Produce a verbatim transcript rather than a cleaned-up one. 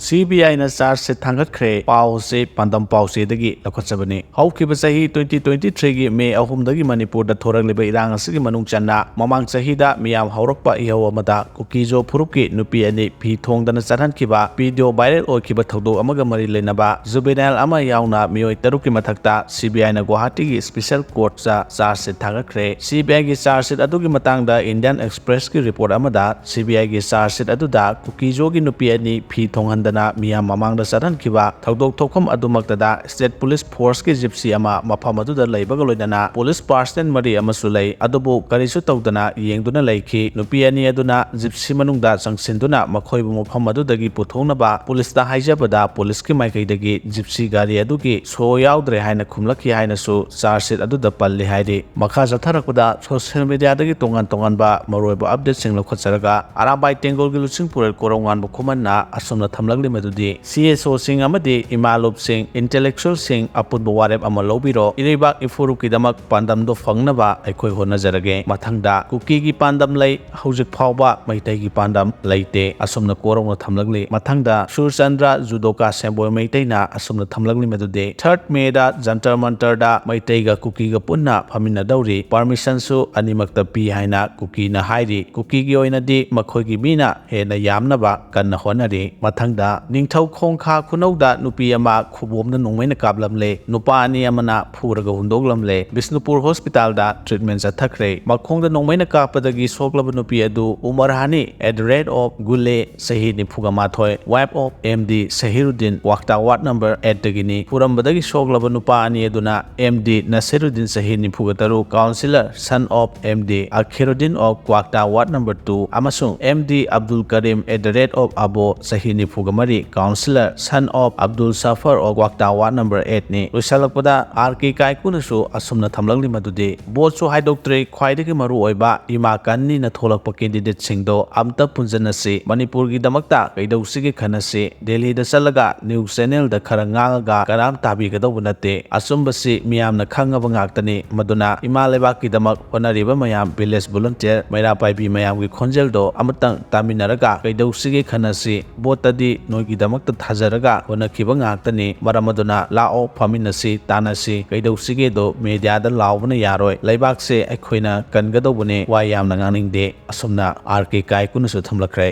C B ꯑꯥꯏꯅ charge ꯁꯤꯠ ꯊꯥꯡꯒꯠꯈ꯭ꯔꯦ꯫ ꯄꯥꯎ ꯑꯁꯤ ꯄꯥꯟꯗꯝ ꯄꯥꯎꯆꯦꯗꯒꯤ ꯂꯧꯈꯠꯆꯕꯅꯤ꯫ ꯍꯧꯈꯤꯕ ꯆꯍꯤ twenty twenty-threeꯒꯤ ꯃꯦ ꯑꯍꯨꯝꯗꯒꯤ ꯃꯅꯤꯄꯨꯔꯗ ꯊꯣꯔꯛꯂꯤꯕ ꯏꯔꯥꯡ ꯑꯁꯤꯒꯤ ꯃꯅꯨꯡ ꯆꯟꯅ ꯃꯃꯥꯡ ꯆꯍꯤꯗ ꯃꯤꯌꯥꯝ ꯍꯧꯔꯛꯄ ꯏꯍꯧ ꯑꯃꯗ ꯀꯨꯀꯤꯖꯣ ꯐꯨꯔꯨꯞꯀꯤ ꯅꯨꯄꯤ ꯑꯅꯤ ꯐꯤ ꯊꯣꯡꯗꯅ ꯆꯠꯍꯟꯈꯤꯕ ꯚꯤꯗꯤꯑꯣ ꯚꯥꯏꯔꯦꯜ ꯑꯣꯏꯈꯤꯕ ꯊꯧꯗꯣꯛ ꯑꯃꯒ ꯃꯔꯤ ꯂꯩꯅꯕ ꯖꯨꯕꯦꯅꯥꯏꯜ ꯑꯃ ꯌꯥꯎꯅ ꯃꯤꯑꯣꯏ ꯇꯔꯨꯛꯀꯤ ꯃꯊꯛꯇ ꯁꯤ ꯕꯤ ꯑꯥꯏꯅ ꯒꯨꯋꯥꯍꯥꯇꯤꯒꯤ ꯁ꯭ꯄꯦꯁꯦꯜ ꯀꯣꯔꯠꯇ ꯆꯥꯔꯖ ꯁꯤꯠ ꯊꯥꯡꯒꯠꯈ꯭ꯔꯦ꯫ ꯁꯤ ꯕꯤ ꯑꯥꯏꯒꯤ ꯆꯥꯔꯖ ꯁꯤꯠ ꯑꯗꯨꯒꯤ ꯃꯇꯥꯡꯗ ꯏꯟꯗꯤꯌꯟ ꯑꯦꯛꯁꯄ꯭ꯔꯦꯁꯀꯤ ꯔꯤꯄꯣꯔꯠ ꯑꯃꯗ ꯁꯤ ꯕꯤ ꯑꯥꯏꯒꯤ ꯆꯥꯔꯖ ꯁꯤꯠ ꯑꯗꯨꯗ ꯀꯨꯀꯤꯖꯣꯒꯤ ꯅꯨꯄꯤ ꯑꯅꯤ ꯐꯤ ꯊꯣꯡꯍꯟꯗꯅ ꯃꯤꯌꯥꯝ ꯃꯃꯥꯡꯗ ꯆꯠꯍꯟꯈꯤꯕ ꯊꯧꯗꯣꯛ ꯊꯣꯛꯐꯝ ꯑꯗꯨꯃꯛꯇꯗ ꯁ꯭ꯇꯦꯠ ꯄꯨꯂꯤꯁ ꯐꯣꯔꯁꯀꯤ ꯖꯤꯞꯁꯤ ꯑꯃ ꯃꯐꯝ ꯑꯗꯨꯗ ꯂꯩꯕꯒ ꯂꯣꯏꯅꯅ ꯄꯨꯂꯤꯁ ꯄꯥꯔꯁꯅꯦꯜ ꯃꯔꯤ ꯑꯃꯁꯨ ꯂꯩ, ꯑꯗꯨꯕꯨ ꯀꯔꯤꯁꯨ ꯇꯧꯗꯅ ꯌꯦꯡꯗꯨꯅ ꯂꯩꯈꯤ꯫ ꯅꯨꯄꯤ ꯑꯅꯤ ꯑꯗꯨꯅ ꯖꯤꯞꯁꯤ ꯃꯅꯨꯡꯗ ꯆꯪꯁꯤꯟꯗꯨꯅ ꯃꯈꯣꯏꯕꯨ ꯃꯐꯝ ꯑꯗꯨꯗꯒꯤ ꯄꯨꯊꯣꯛꯅꯕ ꯄꯨꯂꯤꯁꯇ ꯍꯥꯏꯖꯕꯗ ꯄꯨꯂꯤꯁꯀꯤ ꯃꯥꯏꯀꯩꯗꯒꯤ ꯖꯤꯞꯁꯤ ꯒꯥꯔꯤ ꯑꯗꯨꯒꯤ ꯁꯣ ꯌꯥꯎꯗ꯭ꯔꯦ ꯍꯥꯏꯅ ꯈꯨꯝꯂꯛꯈꯤ ꯍꯥꯏꯅꯁꯨ ꯆꯥꯔꯖ ꯁꯤꯠ ꯑꯗꯨꯗ ꯄꯜꯂꯤ ꯍꯥꯏꯔꯤ꯫ ꯃꯈꯥ ꯆꯠꯊꯔꯛꯄꯗ ꯁꯣꯁꯤꯌꯦꯜ ꯃꯤꯗꯤꯌꯥꯗꯒꯤ ꯇꯣꯉꯥꯟ ꯇꯣꯉꯥꯟꯕ ꯃꯔꯨꯑꯣꯏꯕ ꯑꯞꯗꯦꯠꯁꯤꯡ ꯂꯧꯈꯠꯆꯔꯒ ꯑꯔꯥꯝꯕꯥꯏ ꯇꯦꯡꯒꯣꯜꯒꯤ ꯂꯨꯆꯤꯡꯄꯨꯔꯦꯜ ꯀꯣꯔꯧꯉꯥꯟꯕ ꯈꯨꯃꯟꯅ ꯑꯁꯨꯝꯅ ꯊꯝꯂꯛꯂꯤ ꯃꯗꯨꯗꯤ, ꯁꯤ ꯑꯦꯁ ꯑꯣꯁꯤꯡ ꯑꯃꯗꯤ ꯏꯃꯥꯂꯨꯞꯁꯤꯡ, ꯏꯟꯇꯦꯂꯦꯛꯆꯨꯋꯦꯜꯁꯤꯡ ꯑꯄꯨꯟꯕ ꯋꯥꯔꯦꯞ ꯑꯃ ꯂꯧꯕꯤꯔꯣ꯫ ꯏꯔꯩꯕꯥꯛ ꯏꯐꯨꯔꯨꯞꯀꯤꯗꯃꯛ ꯄꯥꯟꯗꯝꯗꯣ ꯐꯪꯅꯕ ꯑꯩꯈꯣꯏ ꯍꯣꯠꯅꯖꯔꯒꯦ꯫ ꯃꯊꯪꯗ ꯀꯨꯀꯤꯒꯤ ꯄꯥꯟꯗꯝ ꯂꯩ, ꯍꯧꯖꯤꯛ ꯐꯥꯎꯕ ꯃꯩꯇꯩꯒꯤ ꯄꯥꯟꯗꯝ ꯂꯩꯇꯦ꯫ ꯑꯁꯨꯝꯅ ꯀꯣꯔꯧꯅ ꯊꯝꯂꯛꯂꯤ꯫ ꯃꯊꯪꯗ ꯁꯨꯔꯆꯟꯗ꯭ꯔ ꯖꯨꯗꯣꯀꯥ ꯁꯦꯝꯕꯣꯏ ꯃꯩꯇꯩꯅ ꯑꯁꯨꯝꯅ ꯊꯝꯂꯛꯂꯤ ꯃꯗꯨꯗꯤ, ꯊꯥꯔꯠ ꯃꯦꯗ ꯖꯟꯇꯔ ꯃꯟꯇꯔꯗ ꯃꯩꯇꯩꯒ ꯀꯨꯀꯤꯒ ꯄꯨꯟꯅ ꯐꯝꯃꯤꯟꯅꯗꯧꯔꯤ, ꯄꯔꯃꯤꯁꯟꯁꯨ ꯑꯅꯤꯃꯛꯇ ꯄꯤ ꯍꯥꯏꯅ ꯀꯨꯀꯤꯅ ꯍꯥꯏꯔꯤ꯫ ꯀꯨꯀꯤꯒꯤ ꯑꯣꯏꯅꯗꯤ ꯃꯈꯣꯏꯒꯤ ꯃꯤꯅ ꯍꯦꯟꯅ ꯌꯥꯝꯅꯕ ꯀꯟꯅ ꯍꯣꯠꯅꯔꯤ꯫ ꯃꯊꯪꯗ ꯅꯤꯡꯊꯧ ꯈꯣꯡꯈꯥ ꯈꯨꯅꯧꯗ ꯅꯨꯄꯤ ꯑꯃ ꯈꯨꯕꯣꯝꯗ ꯅꯣꯡꯃꯩꯅ ꯀꯥꯞꯂꯝꯂꯦ꯫ ꯅꯨꯄꯥ ꯑꯅꯤ ꯑꯃꯅ ꯐꯨꯔꯒ ꯍꯨꯟꯗꯣꯛꯂꯝꯂꯦ꯫ ꯕꯤꯁꯅꯨꯄꯨꯔ ꯍꯣꯁꯄꯤꯇꯥꯜꯗ ꯇ꯭ꯔꯤꯠꯃꯦꯟ ꯆꯠꯊꯈ꯭ꯔꯦ꯫ ꯃꯈꯣꯡꯗ ꯅꯣꯡꯃꯩꯅ ꯀꯥꯞꯄꯗꯒꯤ ꯁꯣꯛꯂꯕ ꯅꯨꯄꯤ ꯑꯗꯨ Umar ꯍꯥꯅꯤ at the rate of ꯒꯨꯂꯦ, ꯆꯍꯤ ꯅꯤꯐꯨꯒ ꯃꯥꯊꯣꯏ, wife of M D ꯁꯍꯤꯔꯨꯗꯤꯟ, ꯋꯥꯛꯇꯥ ward number eight ꯇꯒꯤꯅꯤ꯫ ꯐꯨꯔꯝꯕꯗꯒꯤ ꯁꯣꯛꯂꯕ ꯅꯨꯄꯥ ꯑꯅꯤ ꯑꯗꯨꯅ M D ꯅꯁꯤꯔꯨꯗꯤꯟ, ꯆꯍꯤ ꯅꯤꯐꯨꯒ ꯇꯔꯨꯛ, councillor, son of M D ꯑꯈꯤꯔꯨꯗꯤꯟ of ꯀ꯭ꯋꯥꯛꯇꯥ ward number two, ꯑꯃꯁꯨꯡ M D ꯑꯕꯗꯨꯜ ꯀꯔꯤꯝ at the rate of ꯑꯕꯣ, ꯆꯍꯤ ꯅꯤꯐꯨꯒ ꯃꯔꯤ, councillor, son of Abdul shepherd of ꯀ꯭ꯋꯥꯛꯇꯥ ward number eight ꯅꯤ꯫ ꯂꯣꯏꯁꯤꯜꯂꯛꯄꯗ ꯑꯥꯔ ꯀꯦ ꯀꯥꯏꯀꯨꯅꯁꯨ ꯑꯁꯨꯝꯅ ꯊꯝꯂꯛꯂꯤ ꯃꯗꯨꯗꯤ, ꯚꯣꯠꯁꯨ ꯍꯥꯏꯗꯣꯛꯇ꯭ꯔꯤ, ꯈ꯭ꯋꯥꯏꯗꯒꯤ ꯃꯔꯨ ꯑꯣꯏꯕ ꯏꯃꯥ ꯀꯟꯅꯤꯅ ꯊꯣꯛꯂꯛꯄ candidate ꯁꯤꯡꯗꯣ ꯑꯝꯇ ꯄꯨꯟꯁꯤꯟꯅꯁꯤ, ꯃꯅꯤꯄꯨꯔꯒꯤꯗꯃꯛꯇ ꯀꯩꯗꯧꯁꯤꯒꯦ ꯈꯟꯅꯁꯤ꯫ ꯗꯦꯜꯂꯤꯗ ꯆꯠꯂꯒ news channel ꯗ ꯈꯔ ꯉꯥꯡꯉꯒ ꯀꯅꯥꯝ ꯇꯥꯕꯤꯒꯗꯧꯕ ꯅꯠꯇꯦ꯫ ꯑꯆꯨꯝꯕꯁꯤ ꯃꯤꯌꯥꯝꯅ ꯈꯪꯉꯕ ꯉꯥꯛꯇꯅꯤ꯫ ꯃꯗꯨꯅ ꯏꯃꯥ ꯂꯩꯕꯥꯛꯀꯤꯗꯃꯛ ꯍꯣꯠꯅꯔꯤꯕ ꯃꯌꯥꯝ, village volunteer, ꯃꯩꯔꯥ ꯄꯥꯏꯕꯤ ꯃꯌꯥꯝꯒꯤ ꯈꯣꯟꯖꯦꯜꯗꯣ ꯑꯃꯇꯪ ꯇꯥꯃꯤꯟꯅꯔꯒ ꯀꯩꯗꯧꯁꯤꯒꯦ ꯈꯟꯅꯁꯤ꯫ ꯚꯣꯠꯇꯗꯤ ꯅꯣꯏꯒꯤꯗꯃꯛꯇ ꯊꯥꯖꯔꯒ ꯍꯣꯠꯅꯈꯤꯕ ꯉꯥꯛꯇꯅꯤ꯫ ꯃꯔꯝ ꯑꯗꯨꯅ ꯂꯥꯛꯑꯣ, ꯐꯝꯃꯤꯟꯅꯁꯤ, ꯇꯥꯟꯅꯁꯤ꯫ ꯀꯩꯗꯧꯁꯤꯒꯦꯗꯣ ꯃꯦꯗꯤꯌꯥꯗ ꯂꯥꯎꯕꯅ ꯌꯥꯔꯣꯏ꯫ ꯂꯩꯕꯥꯛꯁꯦ ꯑꯩꯈꯣꯏꯅ ꯀꯟꯒꯗꯧꯕꯅꯦ꯫ ꯋꯥ ꯌꯥꯝꯅ ꯉꯥꯡꯅꯤꯡꯗꯦ꯫ ꯑꯁꯨꯝꯅ ꯑꯥꯔ ꯀꯦ ꯀꯥꯏꯀꯨꯅꯁꯨ ꯊꯝꯂꯛꯈ꯭ꯔꯦ꯫